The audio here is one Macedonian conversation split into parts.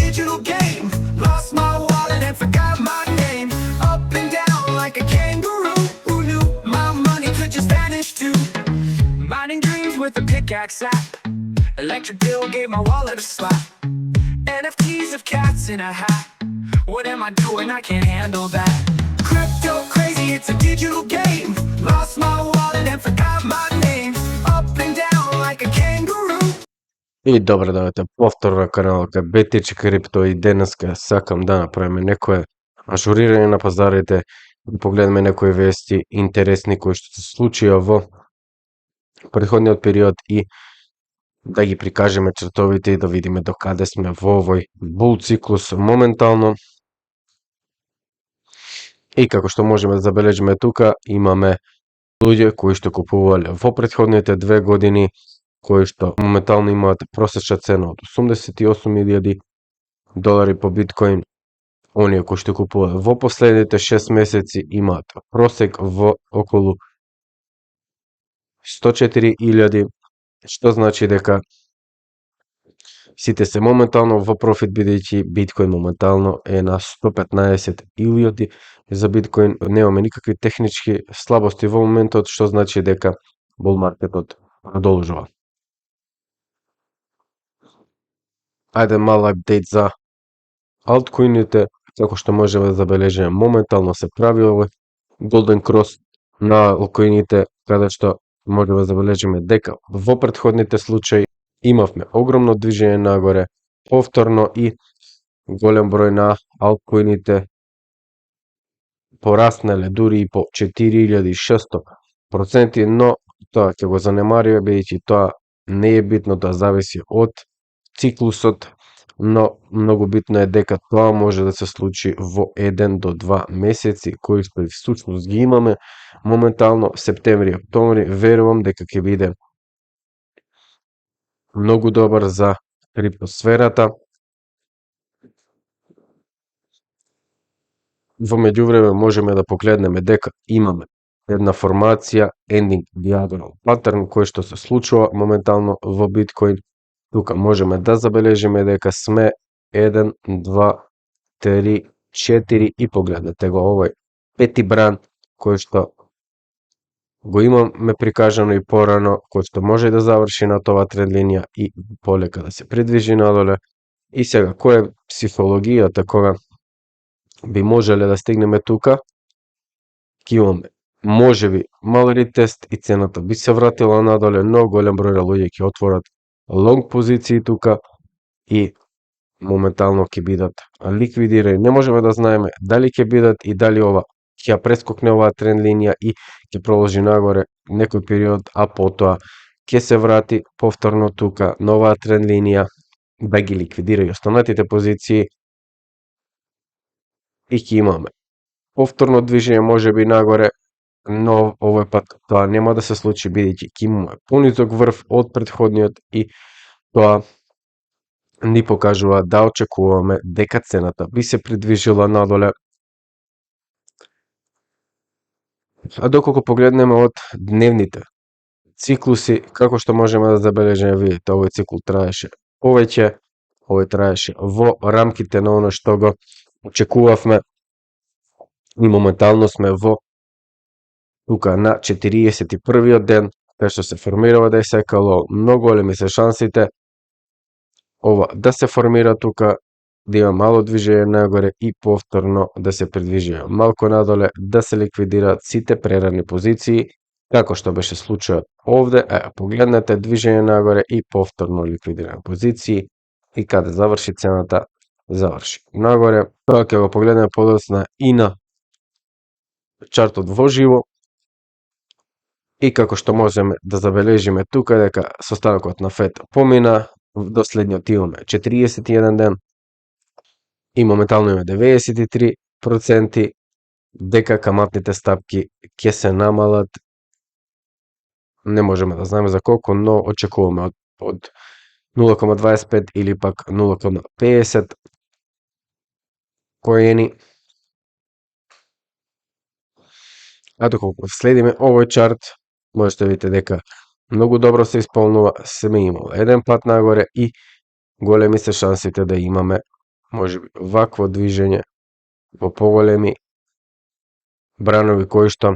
digital game. Lost my wallet and forgot my name. Up and down like a kangaroo. Who knew my money could just vanish too? Mining dreams with a pickaxe app. Electric bill gave my wallet a slap. NFTs of cats in a hat. What am I doing? I can't handle that. Crypto crazy, it's a digital game. Lost my wallet and forgot my name. Up and down like a kangaroo. И добро дојдете повторно на каналот BTC Crypto и денеска сакам да направиме некое ажурирање на пазарите, да погледнеме некои вести интересни кои што се случија во претходниот период и да ги прикажеме чртовите и да видиме до каде сме во овој бул циклус моментално. И како што можеме да забележиме тука, имаме луѓе кои што купувале во претходните 2 години, кои што моментално имаат просечна цена од $88,000 по биткоин. Оние кои што купуваат во последните 6 месеци имаат просек во околу 104,000, што значи дека сите се моментално во профит, бидејќи биткоин моментално е на 115,000 за биткоин. Немаме никакви технички слабости во моментот, што значи дека бул маркетот продолжува. Ајде мал апдейт за алткоините, како што можеме да забележиме, моментално се прави овој Golden Cross на алткоините, каде што можеме да забележиме дека во претходните случаи имавме огромно движење нагоре, повторно и голем број на алткоините пораснале дури и по 4600%, но тоа ќе го занемариме, бидејќи тоа не е битно, тоа зависи од циклусот, но многу битно е дека тоа може да се случи во 1 до 2 месеци, кои што всушност ги имаме моментално, септември, октомври. Верувам дека ќе биде многу добар за криптосферата. Во меѓувреме можеме да погледнеме дека имаме една формација ending diagonal pattern кој што се случува моментално во биткоин. Тука можеме да забележиме дека сме 1, 2, 3, 4 и погледнете го овој пети бран кој што го имаме прикажано и порано, кој што може да заврши на тоа тренд линија и полека да се придвижи надоле. И сега, која е психологијата кога би можеле да стигнеме тука? Ки имаме можеби мал ретест и цената би се вратила надоле, но голем број на луѓе ќе отворат лонг позиции тука и моментално ќе бидат ликвидирани. Не можеме да знаеме дали ќе бидат и дали ова ќе прескокне оваа тренд линија и ќе продолжи нагоре некој период, а потоа ќе се врати повторно тука на оваа тренд линија да ги ликвидира и останатите позиции и ќе имаме повторно движење можеби нагоре, но овој пат тоа нема да се случи, бидејќи ќе имаме понизок врв од претходниот и тоа ни покажува да очекуваме дека цената би се придвижила надоле. А доколку погледнеме од дневните циклуси, како што можеме да забележиме, видите, овој цикл траеше повеќе, овој траеше во рамките на оно што го очекувавме и моментално сме во тука на 41-виот ден, кај што се формирава да е секало, многу големи се шансите ова да се формира тука, да има мало движење нагоре и повторно да се придвижи малку надоле, да се ликвидираат сите прерани позиции, како што беше случајот овде. Погледнете движење нагоре и повторно ликвидирани позиции и каде заврши цената, заврши нагоре. Тоа ќе го погледнеме подоцна и на чартот во живо. И како што можеме да забележиме тука дека состанокот на ФЕД помина, до следниот имаме 41 ден и моментално имаме 93% дека каматните стапки ќе се намалат. Не можеме да знаеме за колку, но очекуваме од 0,25 или пак 0,50 поени. А доколку следиме овој чарт, можете да видите дека многу добро се исполнува, сме имало еден пат нагоре и големи се шансите да имаме можеби вакво движење во поголеми бранови кои што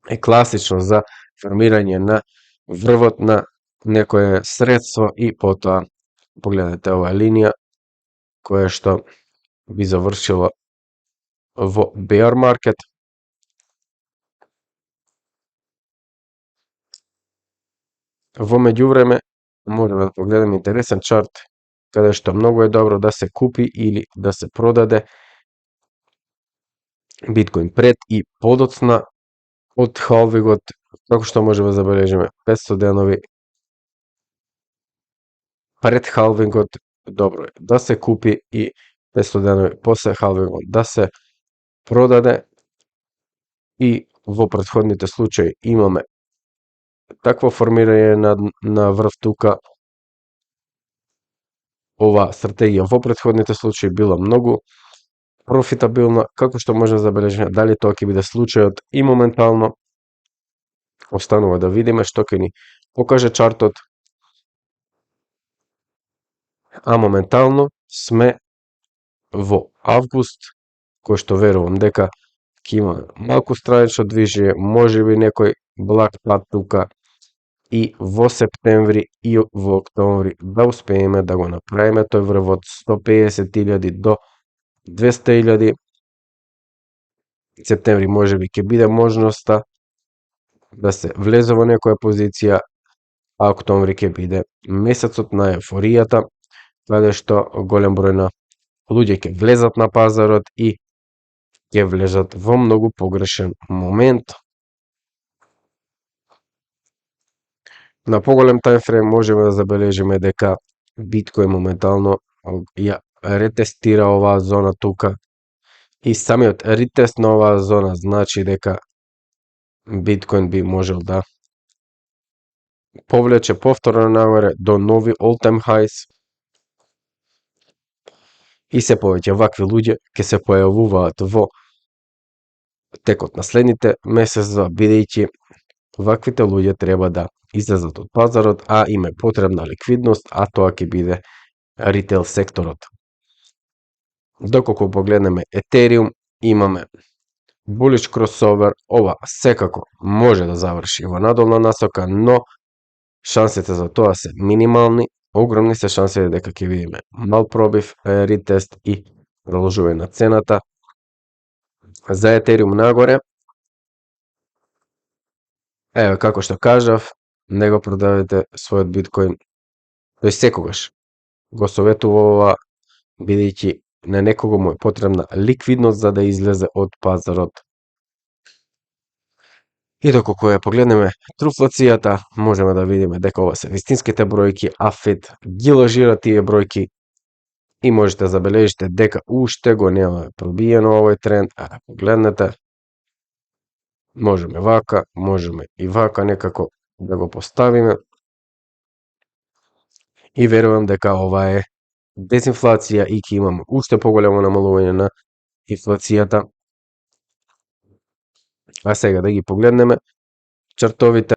е класично за формирање на врвот на некое средство и потоа погледнете оваа линија која што би завршила во bear market. Во меѓувреме можеме да погледнеме интересен чарт каде што многу е добро да се купи или да се продаде биткоин пред и подоцна од халвингот, како што можеме да забележиме 500 денови пред халвингот добро е да се купи и 500 денови после халвингот да се продаде, и во претходните случаи имаме такво формирање на врв тука. Оваа стратегија во претходните случаи била многу профитабилна, како што можеме да забележиме, дали тоа ќе биде случајот и моментално останува да видиме што ќе ни покаже чартот, а моментално сме во август, кој што верувам дека ќе има малку странично движење, можеби некој благ пат тука, и во септември и во октомври да успееме да го направиме тој врв од 150.000 до 200.000. Септември можеби ќе биде можноста да се влезе во некоја позиција, а октомври ќе биде месецот на еуфоријата, каде што голем број на луѓе ќе влезат на пазарот и ќе влезат во многу погрешен момент. На поголем тајмфрейм можеме да забележиме дека биткоин моментално ја ретестира оваа зона тука, и самиот ретест на оваа зона значи дека биткоин би можел да повлече повторно нагоре до нови all-time highs, и се повеќе вакви луѓе ќе се појавуваат во текот на следните месеци, бидејќи ваквите луѓе треба да излезат од пазарот, а им е потребна ликвидност, а тоа ќе биде ритейл секторот. Доколку погледнеме Ethereum, имаме bullish crossover, ова секако може да заврши во надолна насока, но шансите за тоа се минимални, огромни се шансите дека ќе видиме мал пробив, ретест и продолжување на цената за Ethereum нагоре. Еве, како што кажав, не го продавете својот биткоин, тој секогаш го советувава, бидејќи на некого му е потребна ликвидност за да излезе од пазарот. И доколку ја погледнеме труфлацијата, можеме да видиме дека ова се вистинските бројки, а Фед ги лажира тие бројки, и можете да забележите дека уште го нема пробиено овој тренд, а погледнете, можеме вака, можеме и вака некако да го поставиме, и верувам дека ова е дезинфлација и ќе имаме уште поголемо намалување на инфлацијата. А сега да ги погледнеме чартовите.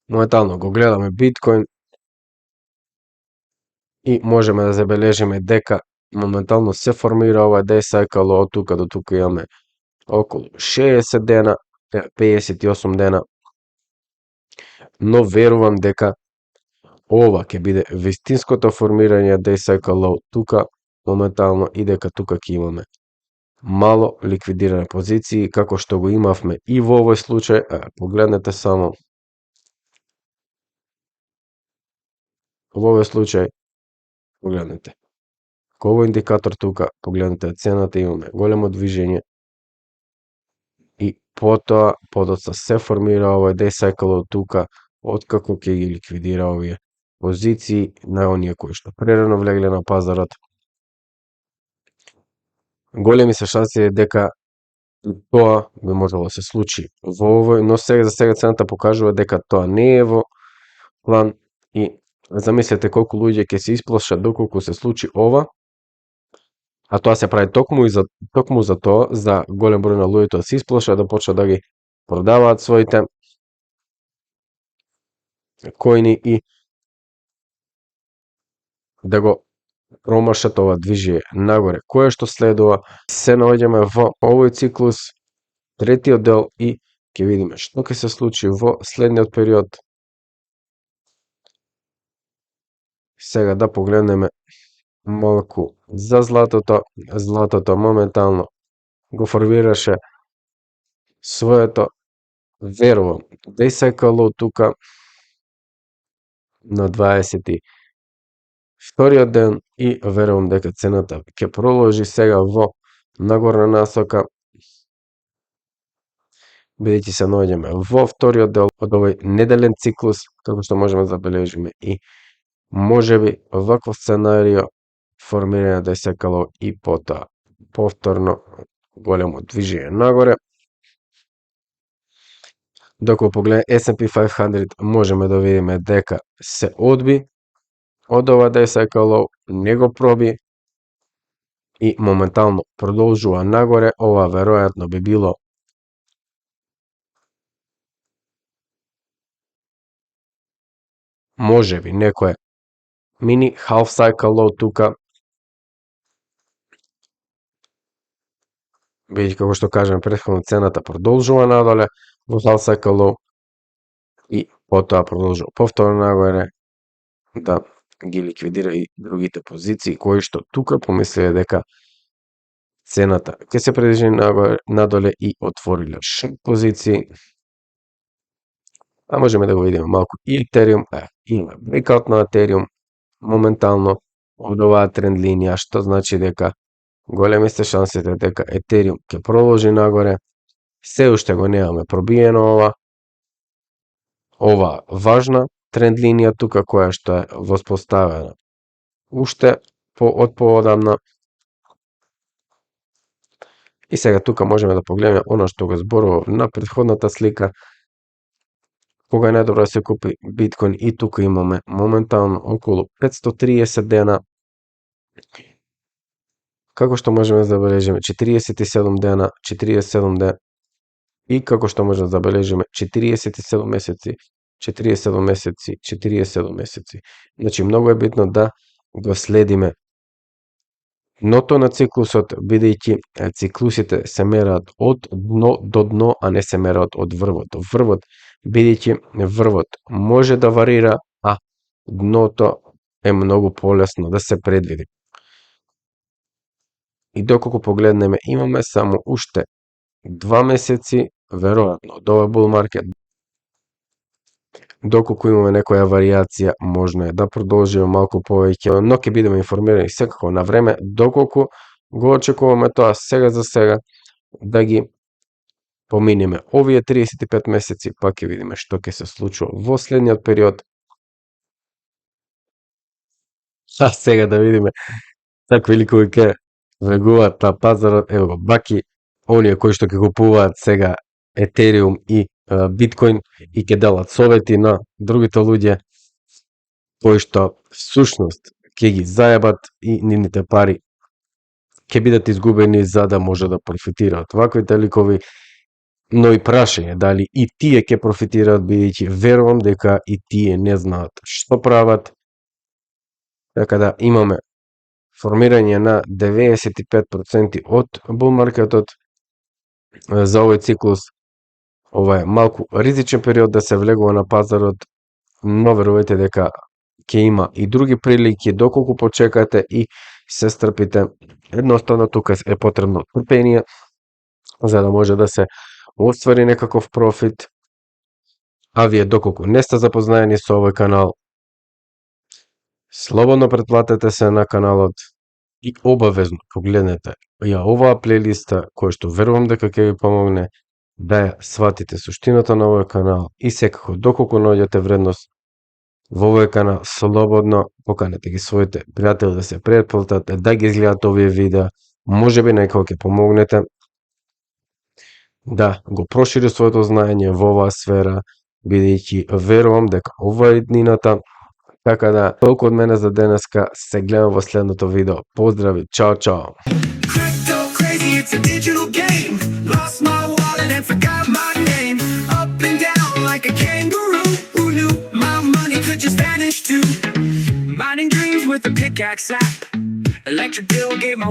Моментално го гледаме биткоин и можеме да забележиме дека моментално се формира ова day cycle, од тука до тука имаме околу 60 дена, 58 дена, но верувам дека ова ќе биде вистинското формирање day cycle low тука моментално, и дека тука ќе имаме мало ликвидиране позиции, како што го имавме и во овој случај. Погледнете само во овој случај, погледнете овој индикатор тука, погледнете цената, имаме големо движење и потоа подоцна се формира овој day cycle од тука, откако ќе ги ликвидира овие позиции на оние кои што прерано влегле на пазарот. Големи се шанси дека тоа би можело да се случи во овој, но сега за сега цената покажува дека тоа не е во план, и замислете колку луѓе ќе се исплашат доколку се случи ова, а тоа се прави токму за тоа, за голем број на луѓето да се исплашат, да почнат да ги продаваат своите коини и да го промашат ова движење нагоре, кое што следува. Се наоѓаме во овој циклус, третиот дел, и ќе видиме што ќе се случи во следниот период. Сега да погледнеме малку за златото. Златото моментално го формираше своето, верувам, десекало тука на 22-иот ден и верувам дека цената ќе продолжи сега во нагорна насока, бидејќи се наоѓаме во вториот дел од овој неделен циклус, како што можеме да забележиме, и можеби ваков сценарио, формирање десекало и потоа повторно големо движење нагоре. Доколку погледаме S&P 500, можеме да видиме дека се одби од ова десекало, не го проби и моментално продолжува нагоре. Ова веројатно би било можеби некое мини half cycle low тука, бидејќи како што кажем претходно цената продолжува надоле во half cycle low и потоа продолжува повторно нагоре да ги ликвидира и другите позиции кои што тука помислиле дека цената ќе се придвижи надоле и отвориле шорт позиции. А можеме да го видиме малку и Ethereum, има breakout на Ethereum моментално од оваа тренд линија, што значи дека големи се шансите дека Ethereum ќе продолжи нагоре. Се уште го немаме пробиено ова важна тренд линија тука, која што е воспоставена уште од поодамна. И сега тука можеме да погледнеме она што го зборував на претходната слика, кога е најдобро да се купи биткоин, и тука имаме моментално околу 530 дена, како што можеме да забележиме 47 дена, 47 дена, и како што можеме да забележиме 47 месеци, 47 месеци, 47 месеци. Значи многу е битно да го следиме дното на циклусот, бидејќи циклусите се мераат од дно до дно, а не се мераат од врвот до врвот, бидејќи врвот може да варира, а дното е многу полесно да се предвиди. И доколку погледнеме, имаме само уште 2 месеци, веројатно, од овој bull market. Доколку имаме некоја варијација, можно е да продолжиме малку повеќе, но ќе бидеме информирани секако на време, доколку го очекуваме тоа. Сега за сега да ги поминеме овие 35 месеци, па ќе видиме што ќе се случува во следниот период. А сега да видиме такви ликови ќе влегуваат на пазарот. Ево го Баки, оние кои што ќе купуваат сега Ethereum и биткоин и ќе делат совети на другите луѓе кои што всушност ќе ги заебат и нивните пари ќе бидат изгубени за да може да профитираат ваквите ликови. Но и прашање дали и тие ќе профитираат, бидејќи верувам дека и тие не знаат што прават. Така да имаме формирање на 95% од bull маркетот за овој циклус. Ова е малку ризичен период да се влегува на пазарот, но верувајте дека ќе има и други прилики доколку почекате и се стрпите. Едноставно тука е потребно трпение за да може да се оствари некаков профит. А вие доколку не сте запознаени со овој канал, слободно претплатете се на каналот и обавезно погледнете ја оваа плейлиста, која што верувам дека ќе ви помогне да ја сватите суштината на овој канал. И секако, доколку наоѓате вредност во овој канал, слободно поканете ги своите пријатели да се претплатат, да ги изгледат овие видеа. Можеби некој ќе помогнете да го прошири своето знаење во оваа сфера, бидејќи верувам дека ова е иднината. Така да, толку од мене за денеска, се гледам во следното видео. Поздрави, чао, чао! Crypto crazy, it's a digital game. Lost my wallet and forgot my name. Up and down like a kangaroo. Who knew my money could just vanish too? Mining dreams with a pickaxe app. Electric bill gave my